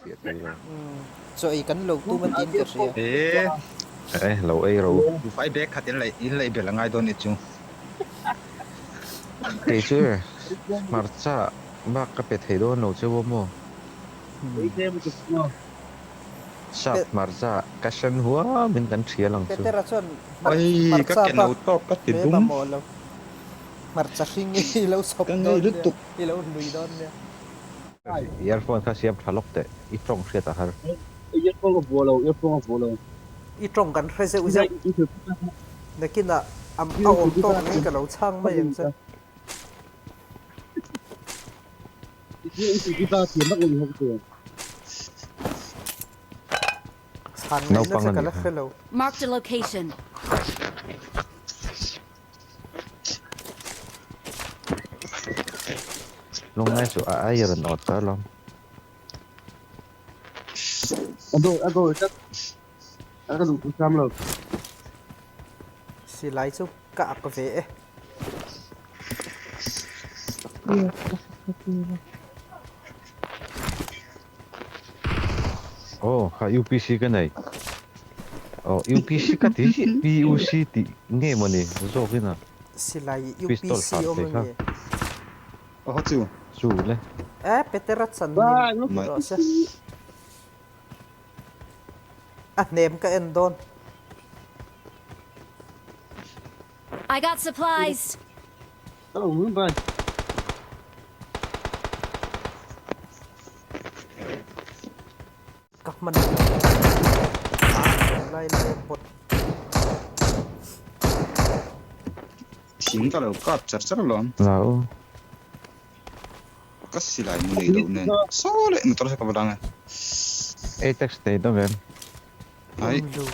fiah thei lo. Chaw ei kan lo tum a tiin ka hria. E. E lo ei ro. Buhfai bag khat in lei in lei belh a ngai dawn nih chu. Kei chu e hmarcha bak ka pe thei dawn lo cheu a maw? Sap hmarcha ka hren huam in kan thial ang chu. Petera chuan Oi ka hmarcha ken bak lo tawk ka ti me dum. mamawh lo. Hmarcha hring i lo chhawp Ka ngei dawn nia, lutuk. i lo hlui dawn nia. Earphone kha siam tha lawk teh, i tawng hriat a har. Earphone ka vuah lo, earphone ka vuah lo. I tawng kan hre zeuh zeuh. Nakinah a awm tawk angin ka lo chhang mai ang che. Chhan ngaihna Naupang che a ka nih la kha. hre lo. Marked a location. Lungngai chu a ai rawn awt ta alawm. A dawi a dawi tlat. A ka duh tluk lo. Silai chu ka ak ve e. Aw kha UPC ka nei. Aw UPC ka ti hi PUC tih nge mawni zawkin a. Silai Pistol UPC hran awm thei kha. ange. Aw chu. Chu le. E Petera chan ni rawh se. A hnem ka en dawn. I got supplies. Ka hman lo. Lai lai a pawt. Thing ka lo kap char char alawm. Lau. Ka silai mu nei loh nen. Saw leh motor hi ka va dang e. Atex nei dawm em? Ai. Awm lo.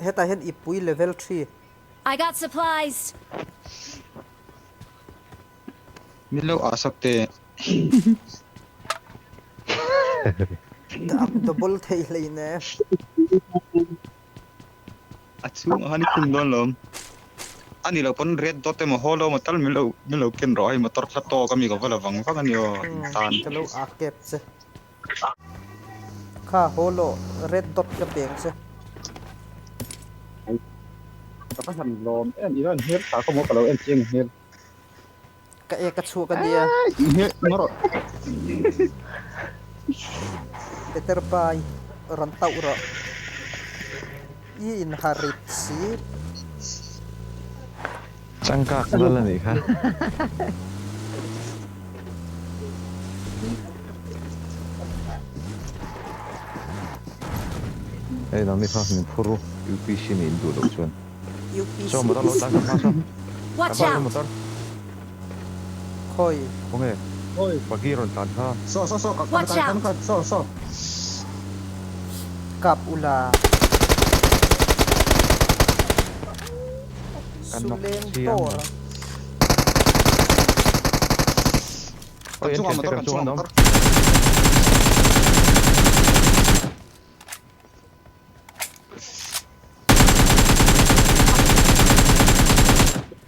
Hetah hian i pui level 3. I got supplies. Min lo ah sak teh. Ka up double thei hlein e. A chhungah khan i khung dawn lo. A ni lo pawn red dot emaw holo emaw tal min lo min lo ken rawh hei motor thla tawk ami ka va la vang vang a ni aw tan. Ka lo ah kep che. Kha holo red dot ka peng che. Ka va han lawm em i rawn hmel tha khaw maw ka lo en chiang i hmel. Ka ek a chhuak a nia. I hmel ngaw rawh. Peter pai rawn tauh rawh. I inharit si. Changkak lal a nih kha. Hei nangni kha min phur u UPC nih in duh loh chuan. UPC Saw motor lo tlan ka hma saw. Watch Ka hma out! motor. Khawi. Khawnge? Buggy rawn tlan kha. Saw saw saw ka Watch kan out! kan saw saw. Kap ula. Kan nawk Suleng chiang tor. lo. Kan Oi, an chungah thiante motor kan kan chungah chungah an awm. motor.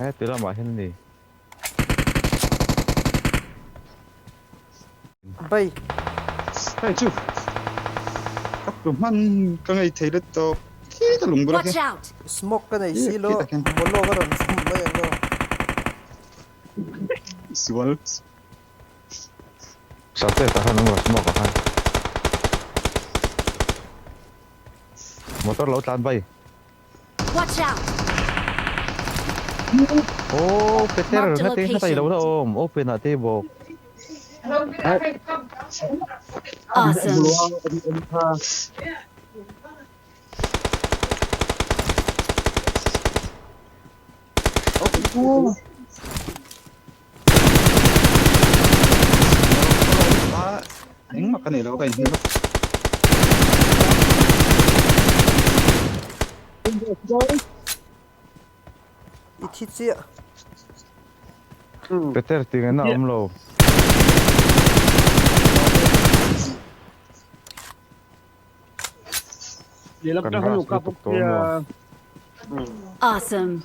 He ti lamah hian a ni. Bay. Hei chu. Ka tu hman ka ngei thei let tawp. Khi ta lung bula khi. Watch out! Smoke ka nei si lo. Khi ta khian. Molo ka rawn chum mai ang aw. Sual. Sate ta khan an rawn smoke a khan. Motor lo tlan bay. Watch out! Oh, Peter, Marked a nga te nga tayo location. lo om. Open na te bok. Awesome. Ah, engmah ka nei lo ka inhmel a. I thi chiah. Peter ti ngaihna a awm lo. Kan ras lutuk tawh maw? Awesome.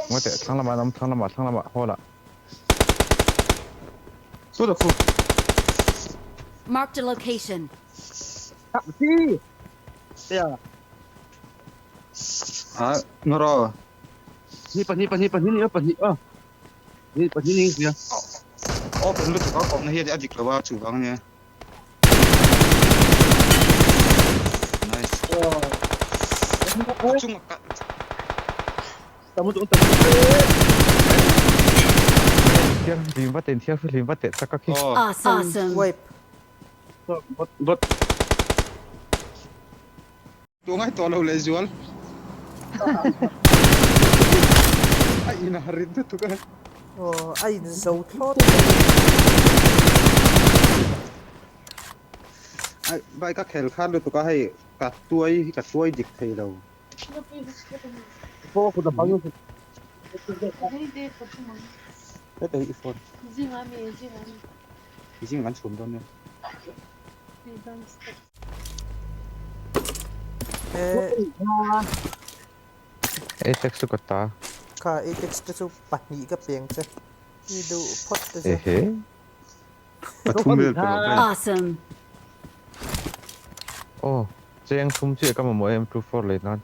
Ngawi teh, thlang lamah an awm, thlang lamah, thlang lamah, hall ah. Saw ta khu. Marked a location. Taxi. Ya. Ah, ngaro. Ni pahnih pahnih pahnih ni pahnih ah. Ni pahnih ni sia. Open lutuk a kawmna hi a dik lo a chuvang ania. Nice. A chunga ka. Tamu tu tamu. Thiang hlim vat in thiang hlim vat teh tak a khi. Awesome. Awesome. Wipe. Bot bot. Tu ngai tawh lo leh zual. A in a rit lutuk a. Aw, a in zo thlawt. Ai, bike a khel khat lutuk a hei ka tuai hi ka tuai dik thei lo. Heta hi i phone. Zing an chhum dawn nia. Atex chu ka ta. Kha Atex te chu pahnih ka peng che. I duh phawt te chu. Ehe. Pathum vel pe rawh vel. Awesome. Aw, cheng thum chiah ka mamawh em 24 lei nan.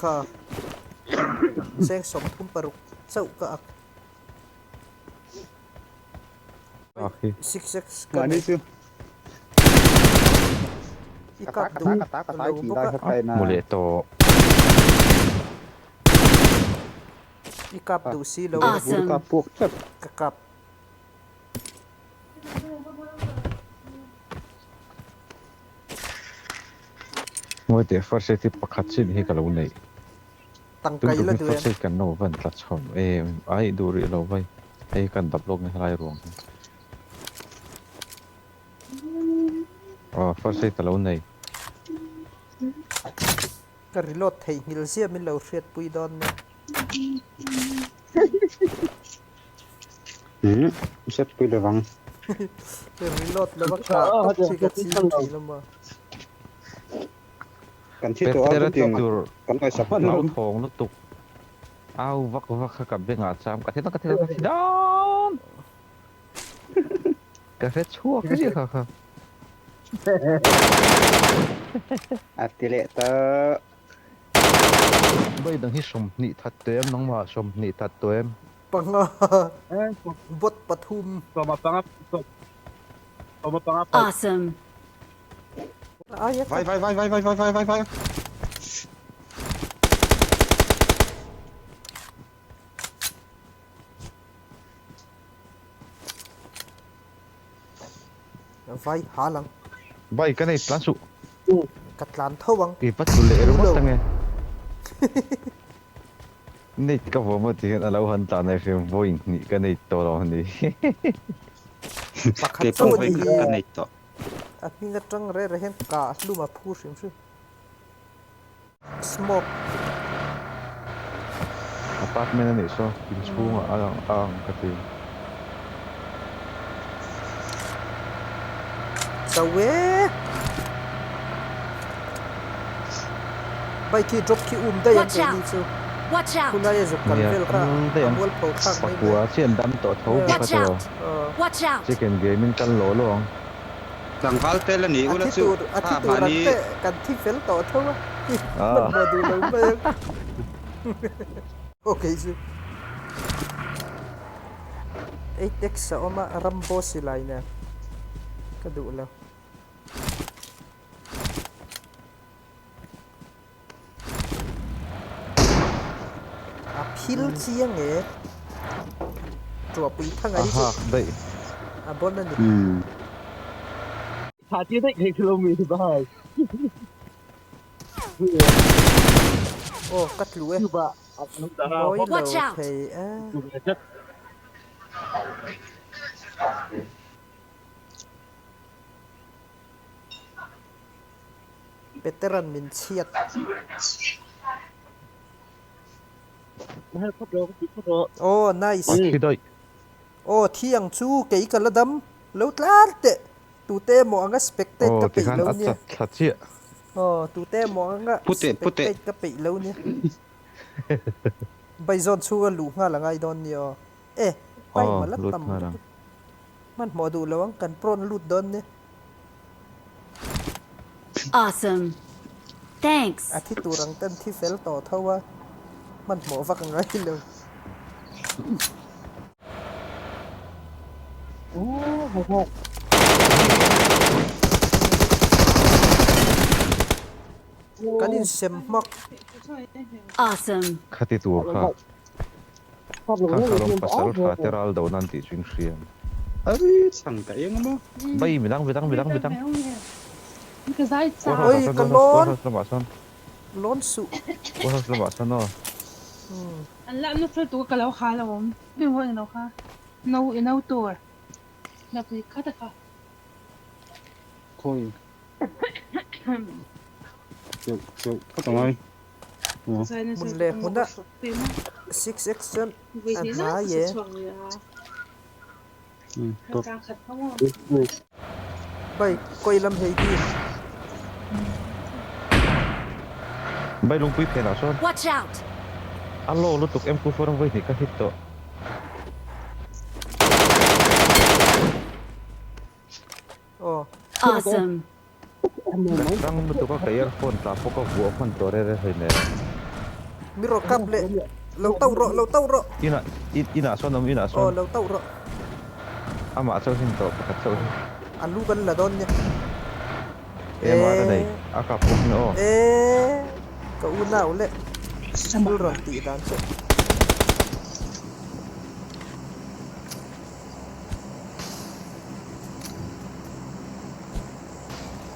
Kha cheng 36 chauh ka ak. 6x ka Mahni nei. chu. I kap duh lo bawk a. Mu leh tawh. I kap duh si lo a. Awesome. Ka kap. Ngawi teh first aid hi pakhat chin hi ka lo neih. Tangkai Tun la tum hi duh first em? aid kan lo van tla chhawm em ai duh rih lo vai hei kan dap lawk nge helai ruang hi. Aw first aid ka lo nei. Ka reload theihnghilh zia min lo hriatpui dawn nia. Umm hriatpui lovang. Reload lova kah tawp hi ka ching thei lo maw. Kan thi tawh a Petera chutiang tih tur kan ngaihsak hman lo. hlauthawng lutuk au vak vak kha ka bengah cham ka thi dawn ka thi dawn ka thi dawn ka hre chhuak ziah kha kha. A ti leh tawh. Bai dang hi 20 that tawh em nangmah 20 that tawh em? Panga bot pathum. Awesome. Vai vai vai vai vai vai vai vai vai. Vai hal ang. Vai ka nei tlan suh. Ka tlan tho ang. I va tlu leh ringawt ange. Nei ka vawm a ti hian a lo han tlan a hrim vawi hnih ka nei tawh lo a ni. Pakhat Kei chauh pawh a ni vawi khat hi. ka nei tawh. A hming atang reh reh hian kah hlum a phu hrim hrim. Smoke. Apartment a nih saw inchhungah a lang a ang ka ti. Chau e. Bike hi drop khi um daih ang Watch keini out! chu. Watch out! Khulai a zuk kal Nia vel kha kam daih a ang. mualpho thlak mai mai. Pakua chian dam tawh tho bawk a Watch tiraw. out! Watch out! Chicken gaming kal lawh lawh ang. Tlangval tel a nih A ula thi chu tur a thi kha tur ang mahni te kan thi fel tawh tho a hman hmawh duh lo mai ang. Ok chu. 8x a awm a Rambo silai nen ka duh lo. A phil chiang e. Tuahpui thang a hi chu a bon a ni. Tha tir daih thei lo mi bai. Aw ka tlu e. Mawi lo Watch out! thei e. Peteran min chhiat. Aw nice. A thi daih. Aw thi ang chu kei ka la dam lo tlar teh. Tute emaw anga spectate Aw ka peih tikhan lo a nia. chat thla chiah. Aw tute emaw anga Pute pute. spectate ka peih lo nia. Baizawn chhunga luh nghal a ngai dawn nia aw. E Aw time a la lut tam nghal ang. lutuk. Hmanhmawh duh lo ang kan prawn lut dawn nia. Awesome. Thanks. A thi tur ang ten thi fel tawh tho a, hmanhmawh vak a ngai lo. Kan insem hmak. Awesome. Khati tur kha. Kha kha rawng pasal tha te ral do nan tih chu in hria. Ari chhang ta eng maw. Bai midang midang midang midang. Oi ka lawn. Lawn suh. Warehouse lamah sawn aw. An lak na fel tur ka lo ha lo awm. No i no tur. Napui khat a kha. Khawi. Cheuh cheuh phawt ang ai. Hmun leh hmuna 6x chuan a hnai e. Bai kawi lam hei di. Bai lungpui phenah sawn. Watch out! A low lutuk MQ4 ang vawihnih ka hit tawh. Aw. Awesome. Ka tang lutuk a ka earphone tla pawh ka vuah hman tawh rere hlei nen. Mi rawh kap leh lo tauh rawh lo tauh rawh. Inah inah sawn awm inah sawn. Aw lo tauh rawh. Amah chauh hin tawh pakhat chauh hi. A lu kan la dawn nia. Ema a nei a kap bawk nia aw. Eee ka unau leh thil rawn tih dan chu.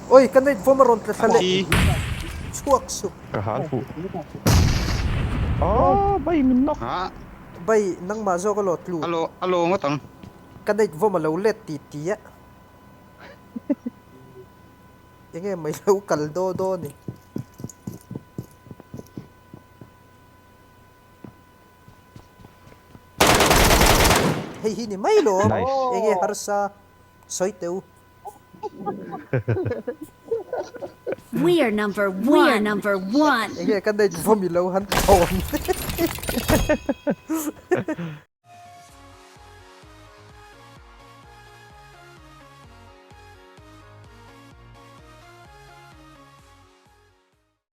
Oi ka night vawm a rawn tla thla leh chhuak suh. Ka hal fuh. Aww bai min nawk. Bai nangmah zawk a lawt tlu. A lo ngawt ang. Ka night vawm a lo let ti ti a. Enge mai lo kal daw daw ni. Hei hi ni mai lo enge harsa sawi teu. We are number one. We are number one. Enge ka nei vawm i lo han thawn.